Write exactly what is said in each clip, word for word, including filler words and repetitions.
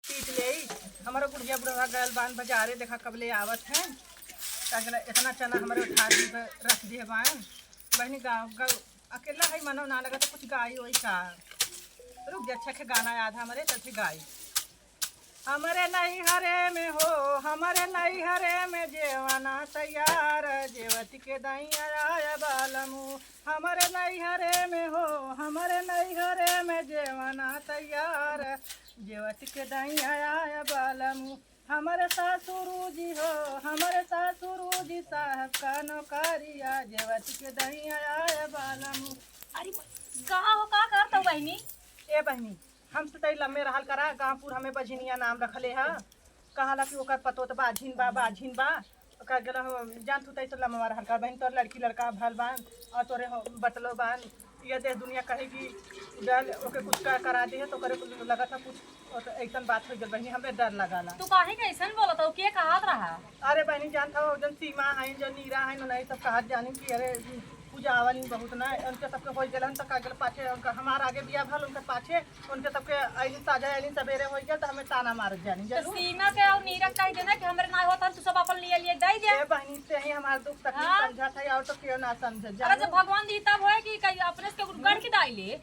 पीट लेई। हमरो बुढ़िया बुढ़वा गयल बान बजारे, देखा कब ले आवत हैं। का कहला, इतना चना हमरे उठा दी ब-, रख दिए बान। बहिनी गाँव, गाँव अकेला है, मनो ना लगा तो कुछ गाई वही का। रुक जा, अच्छा के गाना याद है हमरे, चल ठीक गाई। हमरे नैहरे में हो, हमरे नैहरे में जेवना तैयार, जेवत के दैया आय बालमू। हमरे नैहरे में हो, हमरे नैहरे में जेवना तैयार, जेवत के दैया आय बालमू। हमरे सासुरू जी हो, हमरे सासुरू जी साहब का नौकरिया, जेवत के दैया आय बालमू। अरे, का हो, का करत हो बहिनी? ए बहिनी, हमसे तई लम्बे रहल करा, गाँवपुर हमें बझिनिया नाम रखले ह। कहाला कि ओकर पतोत बाझिन बा, बाझिन बा। ओकर गेलो हम जानत हूँ तई तो लम्बा रहल करा। बहिन, तोर लड़की लड़का भल बान और तोरे हो, बटलो बान। ये देश दुनिया कहे कि डर ओके कुछ का करा दे है तो ओकरे को लगत है कुछ, और तो ऐसन बात हो गल बहिनी, हमें डर लगाला। तू काहे के ऐसन बोलत हो? के कहत रहा? अरे बहिनी, जानत हो जन सीमा है, जो नीरा है, उन्हें सब कहत जानी कि अरे पूजा आवल बहुत ना, उनके सबके हो गलन तो का गल पाछे, उनका हमार आगे बिया भल, उनके पाछे उनके सबके आइली साझा आइली सबेरे होई गया, तो हमें ताना मारत जानी, तो जानू? सीमा के और नीरज कह देना कि हमरे ना होत हन, तू सब अपन लिए लिए दे दे। ए बहिनी, ते ही हमार दुख तकलीफ हाँ। समझत है, और तो क्यों ना समझत, अरे, जानू? जब भगवान दी तब होए कि कहीं अपने से केहू गढ़ के दाई ले।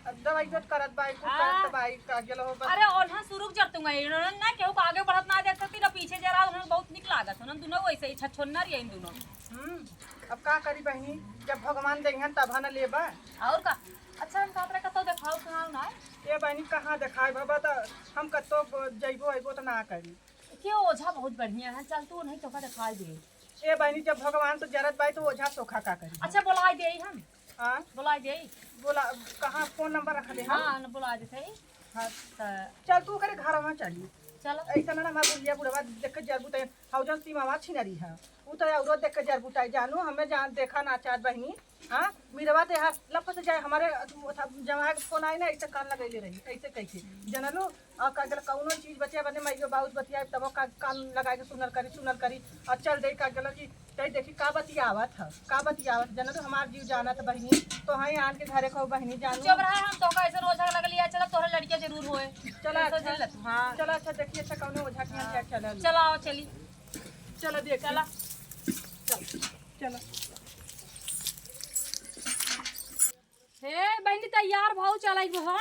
अब दवाई जो करत बाई, कुछ हाँ। करत बाई, का गेलो हो बस। अरे, ओल्हन सुरुक जर तुम है, इन्होंने ना केहू को आगे बढ़त ना देख सकती, ना पीछे जरा, उन्होंने बहुत निक लागत, उन्होंने दोनों वैसे ही छछोन्नर ये इन दोनों। हम्म, अब का करी बहिनी, जब भगवान देंगे तब न लेबा। और का? अच्छा, हम कहत रहे, कतौ देखाओ सुनाओ ना। ए बहिनी, कहाँ देखाई बाबा, त हम कतौ ब-, जइबो अइबो त ना करी। के ओझा बहुत बढ़िया है, चल तू नहीं तो का देखाई दे। ए बहिनी, जब भगवान तो जरत बाई तो ओझा सोखा का करी? अच्छा, बोलाई दे हम। हाँ? बोलाई दे। बोला, कहाँ फोन नंबर रख दे हम? हाँ, न बोला देते ही। हाँ। त चल तू ओकरे घर में चली। चलो। ऐसा ना हमार बुढ़िया बुढ़वा देख के जरबू तैन, हौ जन सीमावा छिनरी है। उ तो औरो देख के जरबू ताई जानू, हमें जान देखा ना चाहत बहिनी। हाँ, मिरवा ते हाथ लपस जाए, हमारे अथु, अथु, जमाई के फोन आई ना, ऐसे कान लगैले रही, ऐसे कैसे, जनलू? और का गल, कौनो चीज बतिया बने, माइयो बाबूज बतिया, तब का कान लगा के सुनल करी, सुनल करी, और चल दे का गल कि कहीं देखी का बतियावत ह, का बतियावत, जनलू? हमार जीव जानत बहिनी, तो हाँ आन के घरे को बहिनी जानू। चुप रहा, हम तो कैसे रोज लगलिया, चलो तोहरे लड़किया जरूर होए। चला, ऐसा अच्छा। जिल्लत, हाँ। चला, अच्छा, देखिए, अच्छा, कौनो ओझा के यहाँ हाँ। क्या चलल? चला, आओ, चली। चला, देख। चला। चल, चला। हे बहिनी, तैयार भाव चलाई हो?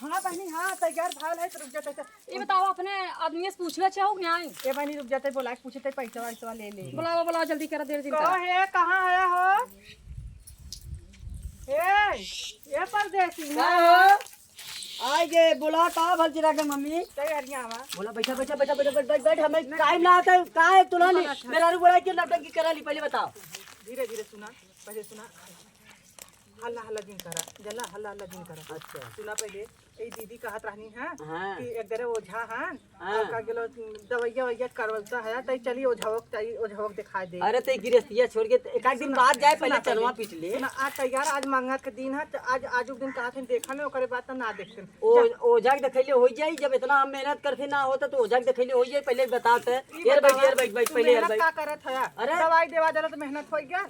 हाँ बहिनी, हाँ, तैयार भाव है, तो रुक जाते, तो ये बताओ, अपने आदमी से पूछ ले, चाहो कि नहीं? ए बहिनी, रुक जाते, बोला के पूछते, पैसा वैसा ले ले। बुलाओ, बुलाओ, जल्दी करो, देर दिन कहो करो। हे, कहाँ है हो? ए, ए परदेसी, का हाँ? हो? आइ गे, बोला का भल चिरा के मम्मी? तैयारियाँ आवा। बोला, बैठा, बैठा, बैठा, बैठा, बैठ, बैठ, बैठ, हमें टाइम ना आता है, का है, तू ना नहीं, मेरा रू बोला कि नौटंकी करा ली, पहले बताओ। धीरे, धीरे सुना, पहले सुना। हल्ला, हल्ला जिन करा, जल्ला, हल्ला, हल्ला जिन करा। अच्छा। सुना पहले, ए दीदी कहत रहनी है हाँ। कि एक दरे ओझा है, हाँ। और का गेलो दवैया वैया करवलता है, तई चली ओझवक, तई ओझवक दिखाई दे। अरे, तई गिरस्तिया छोड़ के एक आध दिन सुना, बाद जाए, पहले सुना चनवा पहले। पीट ले। सुना, आज तैयार, आज मंगत के दिन है, तो आज, आजुक दिन कहत हैं देखा में, ओकरे बाद तो ना देखते हैं। ओ-, जा। ओझा के देखैले हो जाई, जब इतना हम मेहनत करते ना होता तो ओझा के देखैले हो जाई, पहले बताते। ई यार बैठ, बतावा, यार बैठ, बैठ, तू पहले यार मेहनत बैठ। का करत है? अरे। दवाई देवा देला तो मेहनत हो गया।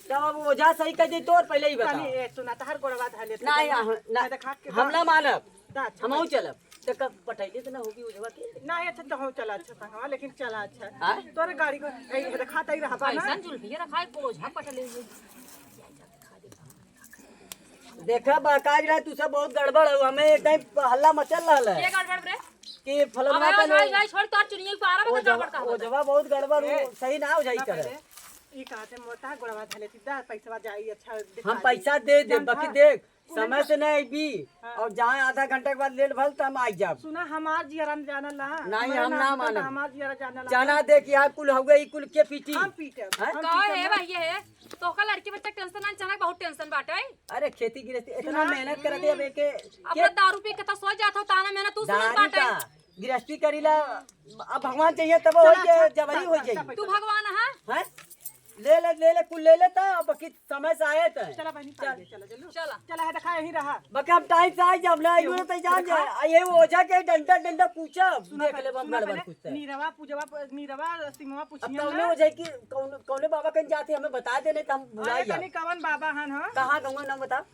तब अब ओझा सही कह दे तोर, पहले ही बता। तनी ए, सुना, तहार गोड़वा धले, नहीं, चला। हम, ना, मैं देखा के हम ना मानब। दा, अच्छा, हमहू बैठ। चलब। तो कब पटैले तो ना होगी ओझवा के? नहीं, अच्छा, तो हम चला, अच्छा, संगवा, लेकिन चला, अच्छा। हाँ? तोरे गाड़ी को, ए, देखा तई रहा बा ना? ऐसा जुल्फिया रखा है, ओझा पटले हुए। देखा, बकाज रहा, तू सब बहुत गड़बड़ हो, हमें एक टाइम हल्ला मचल रहल है। ये गड़बड़ रे? कि फलनवा अबे, का भाई, लोग भाई, छोड़, तोर चुनिया के पारा में ओझवा, गड़बड़ का होता? ओझवा बहुत गड़बड़ हो, ए, सही ना हो जाई ना करे। पहले। ई कहा थे मोटा गोड़वा धले थी, दा पैसवा जाई, अच्छा दिखा हम दी। पैसा दे दे, जानत बाकी ह? देख, सुना समय ना। से नहीं अइबी, हाँ। और जहाँ आधा घंटा के बाद लेट भल, तो हम आई जाब। सुना, हमार जियरा जानला। नहीं, हमारे हम नाम ना तो मानब। हमार जियरा जानला। जाना दे कि यार कुल हउए, ई कुल के पीटी? हम पीटे। हैं? हम का पीटे है ना। भैया है? तोहका लड़की बच्चा के टेंशन ना, अचानक बहुत टेंशन बाटे। अरे खेती गृहस्थी, इतना सुना। मेहनत करत है, अब एके अपना के दारू पी के तो सो जात हो, ताना मेहनत तू सुनत दारू बाटे। का? गृहस्थी करीला, अब भगवान चाहिए तब चला, होई के अच्छा, जबरी चल, होई चल, जाई। चल, तू चल। भगवान है? हैं? ले ले, ले ले, कुल ले लेता, अब बाकी समय से आए त। चला बहनी, चल। पानी दे, चला, चलो। चला। चला है, देखा यहीं रहा। बाकी हम टाइम से आई जब ना, क्यों? यूं तो जान देखा? जाए। आ, ये ओझा के डंडा, डंडा पूछा, सुना देख पहले, ले, हम सुना गड़बड़ पहले। पूछता है। नीरवा पूजवा प-, नीरवा सिमवा अब पूछिया कौने ना। ओझा की, कौन, कौने बाबा कन जाते हमें बता देने, तो हम भुला अरे, जाए। तनी कवन बाबा हन, हाँ? कहाँ गंगा नाम बता?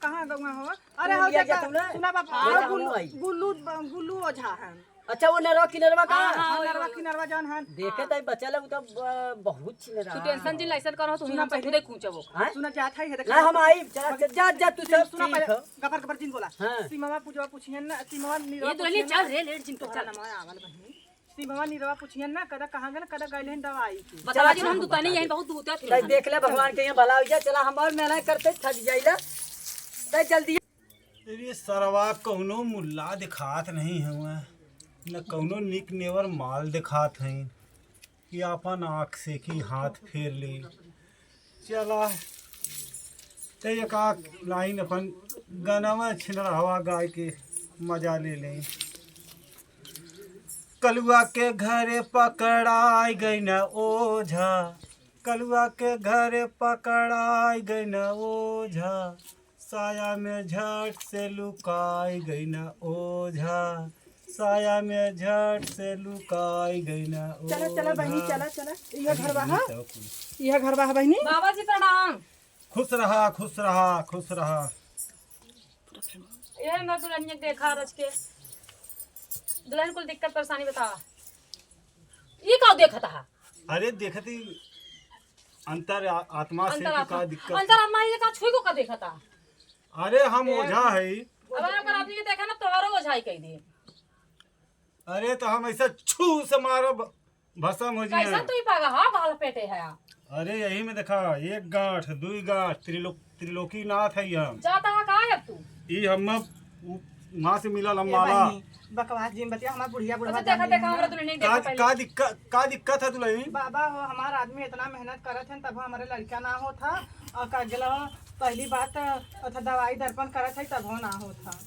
कहाँ गौवा हो? अरे, तू हो लिया देखा, जा तू ना। सुना बाबा, हाँ, हाँ, गुल्लू, भाई। गुल्लू, गुल्लू ओझा है। अच्छा, वो नरवा किनरवा का? हाँ, हाँ, हाँ, वही, नरवा वही। किनरवा जौन है। देखे हाँ। तो बच्चा लोग तो ब-, बहुत छिनरा। तू tension जिन लाइसन करो, तू सुना हम सब पहले। खुदे कूचबो। हाँ? सुना जात है, ये देखा। ना, हम आई, जा, जा, जा, जा, तू सुन, सब सुना ठीक पहले, हो। गबर गबर जिन बोला। हाँ। सीमा पूजवा पूछियन ना, सीमा निरवा ये दुल्हनिया पूछियन ना। चल रे, लेट जिन तो अच्छा, चल। ना, मैं आवल बहिनी। सीमा निरवा पूछियन ना, कदा कहाँ गन, कदा गइल हन दवाई के। बता चला, जी, हम चला, दुकाने बता यहीं दे। बहुत दूर थे। तै देख ले, भगवान के यहाँ भला हो जाए, चला, हम और मेहनत करते थक जाइला। तै जल्दी अरे सरवा, कौनो मुल्ला देखात नहीं हुआ, न कौनो निक नेवर माल देखात हैं कि आपन आँख से कि हाथ फेर ले। चला, ते एक आध लाइन अपन गनवा छिनरहवा गाय के मजा ले लें। कलुआ के घरे पकड़ाई गई न ओझा, कलुआ के घरे पकड़ाई गई न ओझा, साया में झट से लुकाई गई ना ओझा, साया में झट से लुकाई गई ना चला, चला बहिनी, ओझा। चला, चला। यह घरवा है? यह घरवा है बहिनी? बाबा जी प्रणाम। खुश रहा, खुश रहा, खुश रहा। ये ना दुल्हनिया देखा रच के। दुल्हन कुल दिक्कत परेशानी बता। ये का देखत हा? अरे देखत ही अंतर आ-, आत्मा से अंतर कि आत्मा। का दिक्कत? अंतर आत्मा ये का छुई को का देखत हा? अरे हम ए, ओझा है। अब अगर आदमी के देखा ना तोहरो ओझाई कह दे। अरे तो हम ऐसा छू से मारब, भस्म हो जाए। कैसा तू ही पागा हा, बाल पेटे है। अरे यही में देखा, एक गांठ, दुई गांठ, त्रिलो-, त्रिलोकीनाथ है हम। जाता है कहाँ अब तू? ई हम उ-, वहाँ से मिलल हम ए माला। बहिनी, बकवास जिन बतिया, हमार बुढ़िया बुढ़वा अच्छा, देखा, जानी देखा, है। हमरा दुल्हन नहीं का, देखा पहले। का दिक्कत, का दिक्कत है दुल्हन? बाबा हो, हमार आदमी इतना मेहनत करत हैं, तब हमारे लड़का ना होत था। और का गेला हो, पहली बात, अच्छा, दवाई दर्पण करत है, तब हो ना होत था।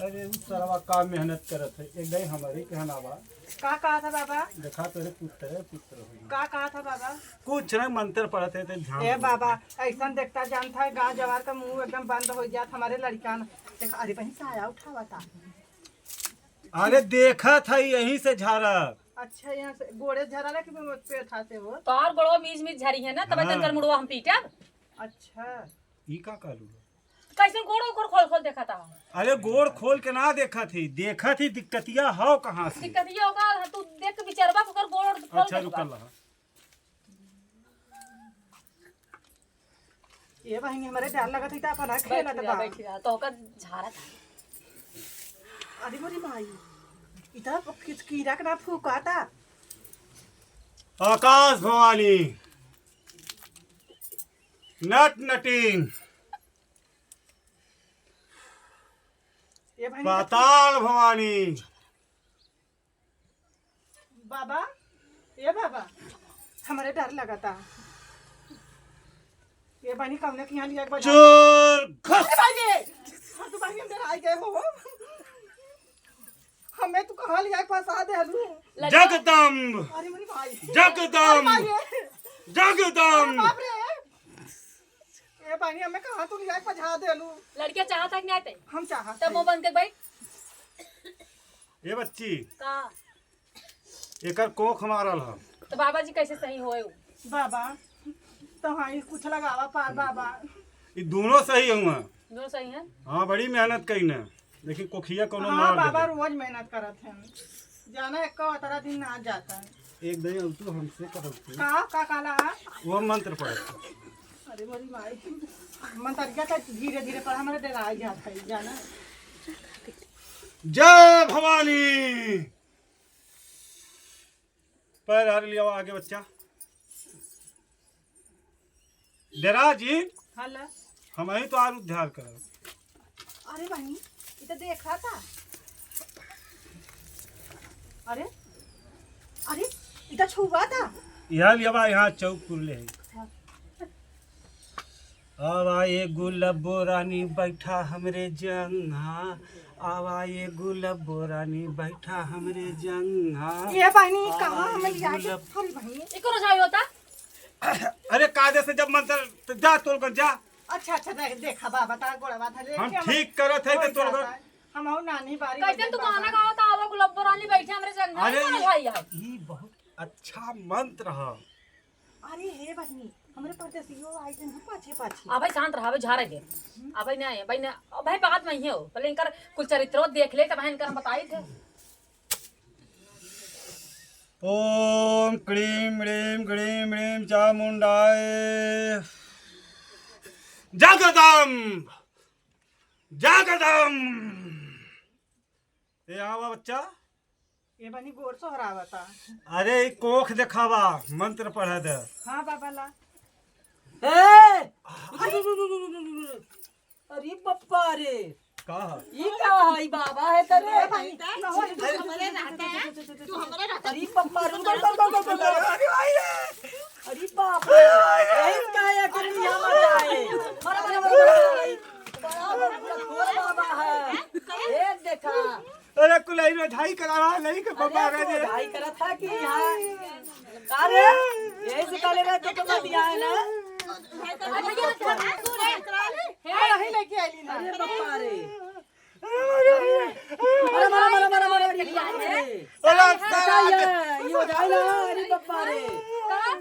अरे, उ सरवा का मेहनत करत है, एक दाई हमारे कहना बा। का कहा था बाबा? देखा तोरे पुत्र है, पुत्र हो। का कहा था बाबा? कुछ नहीं, मंत्र पढ़त है, तो ध्यान ए दे। बाबा, ऐसा देखता जानता है, गांव जवार का मुंह एकदम बंद हो जात, हमारे लड़का न। देख, अरे बहन, साया उठावा था। अरे देखा था, यहीं से झारा। अच्छा, यहाँ से गोड़े झारा ना कि पेट हाथे हो? तोहार गोड़वा मीज मीज झरी है ना, तब हाँ। तनकर मुड़वा हम पीटब। अच्छा। ई का कहलू? कैसे गोड़ ओकर खोल खोल देखा था? अरे गोड़ खोल के ना देखा थी, देखा थी दिक्कतिया हो कहाँ से? दिक्कतिया होगा, हाँ, तू देख के विचारवा ओकर गोड़ खोल अच्छा, देखबा। रुकल रहा। ये बहिनी, हमरे डर लगत है, त अपना खेलत बैठ जा, बा। बैठ जा, तो ओकर झारा था। अरे मोरी माई, इतना किस कीड़ा के ना फूका था। आकाश भवानी, नट नटिन, ये बहिनी, पाताल भवानी, बाबा, ए बाबा, हमरे डर लगता। ए बहिनी, कौने के यहाँ लिया के बजा? चोर घस। अरे भाई रे, हर तू बहिनी हम डराई गए हो। हमें तू कहाँ लिया के फंसा दे हलू? जगदम्ब। अरे मेरी भाई। जगदम्ब। अरे भाई रे। जगदम्ब। अरे बाप रे। ए बहिनी, हमें कहाँ तू लिया के फंसा दे हलू? लड़किया चाहता कि नहीं आते? हम चाहत तब हई। मुंह बंद कर बैठ। ए बच्ची, का? एकर कोख मारल ह। तो बाबा जी कैसे सही होए उ? बाबा, तो हाँ, ई कुछ लगावा पार बाबा। ई दोनों सही हुआ। दोनों सही हैं? हाँ, बड़ी मेहनत कई न, लेकिन कोखिया कोनो हाँ, मार बाबा देबे। रोज मेहनत करत हैं। जाना एक का अतरा दिन ना जाता है। एक दिन अब तू हमसे करब तू। का, का काला है? वो मंत्र पढ़त। अरे मोरी माई, मंतरिया तो धीरे धीरे पढ़, हमारे डराई जात है, जाना। जय भवानी। पैर हर लिया आगे बच्चा। डेरा जी। हला। हम ही तो आर उद्धार कर। अरे बहिनी, ई तो देखा था। अरे, अरे, ई तो छुआ था। यहाँ लिया यहाँ चौक पुरले है। हाँ। आवा ए गुलब्बो रानी बैठा हमरे जंघा, आवा ए गुलब्बो रानी बैठा हमरे जंघा। ये बहिनी, आवा कहाँ ए हमें लिया के गुलब- अरे बहिनी। इको रजाई होता? अरे कायदे से जब मंत्र तो जा तोल कर जा। अच्छा, अच्छा, देख, देखा बाबा, तार गोड़ा बात है, हम लेके हम ठीक करत है तो तोल कर। हम हूँ नानी बारी में कैसे तू बाबा। गाना गावा था, आवा गुलब्बो रानी बैठे हमरे जंघा, अरे इको ये, रजाई है। ये बहुत अच्छा मंत्र है। अरे हे बहिनी, हमरे परदेसियो आई जन पाछे पाछे। अबे शांत रहा, अबे झारे दे। अबे नहीं, अबे नहीं, अबे बात नहीं है, पहले इनकर कुल चरित्रो देख ले, तब इनकर हम बताई थे। ओम क्रीम ह्रीम क्रीम ह्रीम चामुंडाय जगदम जगदम। ए आवा बच्चा। ए बनी गोड़ सोहरावता। अरे ई कोख देखावा, मंत्र पढ़े दे। हाँ बाबा ला। ए! अरे बप्पा रे। का है? ई का है? ई बाबा है तरे? ए भाई, तू हमरे रहता है? तू हमरे रहता है? अरे बप्पा रे। अरे बाप रे। यही का है कि यहाँ मजा आए। मरा, मरा, मरा, मरा, मरा। बड़ा बप्पा रे बाबा है। ए देखा। अरे कुलई में ढाई करावा, नहीं के अरे बप्पा रे तो दे। ढाई करा था कि यहाँ। का रे? यही से काले रहे तो तो दिया है ना? हे, यही लेके आइली ना। अरे बप्पा रे। अरे मारा, मारा, मारा, मारा, अरे बाप रे। अरे बच्चा, ये, ये हो जाए ना, अरे बप्पा रे। का?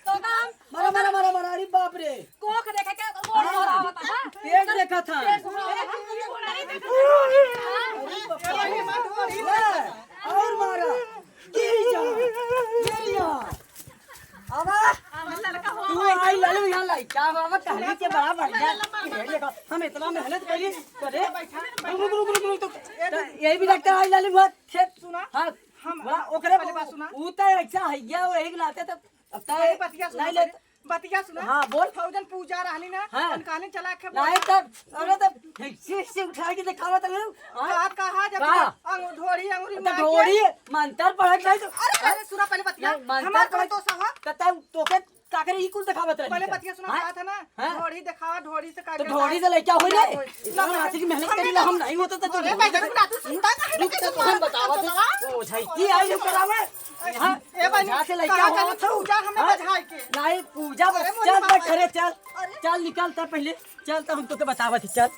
तो का? मारा, मारा, मारा, मारा, अरे बाप रे। कोख देखे के गोड़ हाँ। सोहरावता, हाँ? पेट देखा था। पेट सोहरावता। अरे बप्पा रे। ले, और मारा। ये जा, ये लिया। आवा। तू आई लालू यहाँ लाई। क्या बाबा, टहली के बड़ा बढ़िया। ये देखो, हम इतना मेहनत करी, करे। रुक, रुक, रुक, रुक, रुक, तो यही भी लगता है, आई लालू बहुत खेत। सुना, हाँ, हम बड़ा ओकरे पहले बात सुना। ऊ तो ऐसा है, ये वही लाते तो अब तो पहले बतिया सुना, नहीं पहले लेते। बतिया सुना। हाँ, बोल। फौजन पूजा रहली ना, हाँ। उनका ने चला के नहीं बोला। तब, अरे तब, हिस्से, हिस्से उठा के दिखावा तब, हाँ? का कहा जब का? अंग-, ढोरी अंगुरी तो मार के। ढोरी मंतर पढ़त नहीं तो। अरे, अरे, सुना पहले बतिया। नहीं, मंतर हमार पढ़त दोस्त हवा। तो तब तोके का करे ई कुल दिखावत रही पहले का? बतिया सुना हाँ? बात है ना? हाँ? ढोरी दिखावा, ढोरी से का तो करता ढोरी है? से लइका होई ना रे? होई। इतना नासिक मेहनत करी ला हम नहीं होता तो अरे, भाई, जरा सुना, तू सुनता काहे नहीं? रुक, तो हम बतावा थे। ओ, झैती आई जो करावे। हाँ, ए बहिनी, यहाँ से लइका कहाँ हो जानी तो? पूजा हमें हाँ? बझाए के। नहीं, पूजा अरे बस, मोरी चल, बाबा। बैठ घरे, चल। अरे। चल, निकल, तब पहले, चल, तब हम तोके बतावत ही, चल।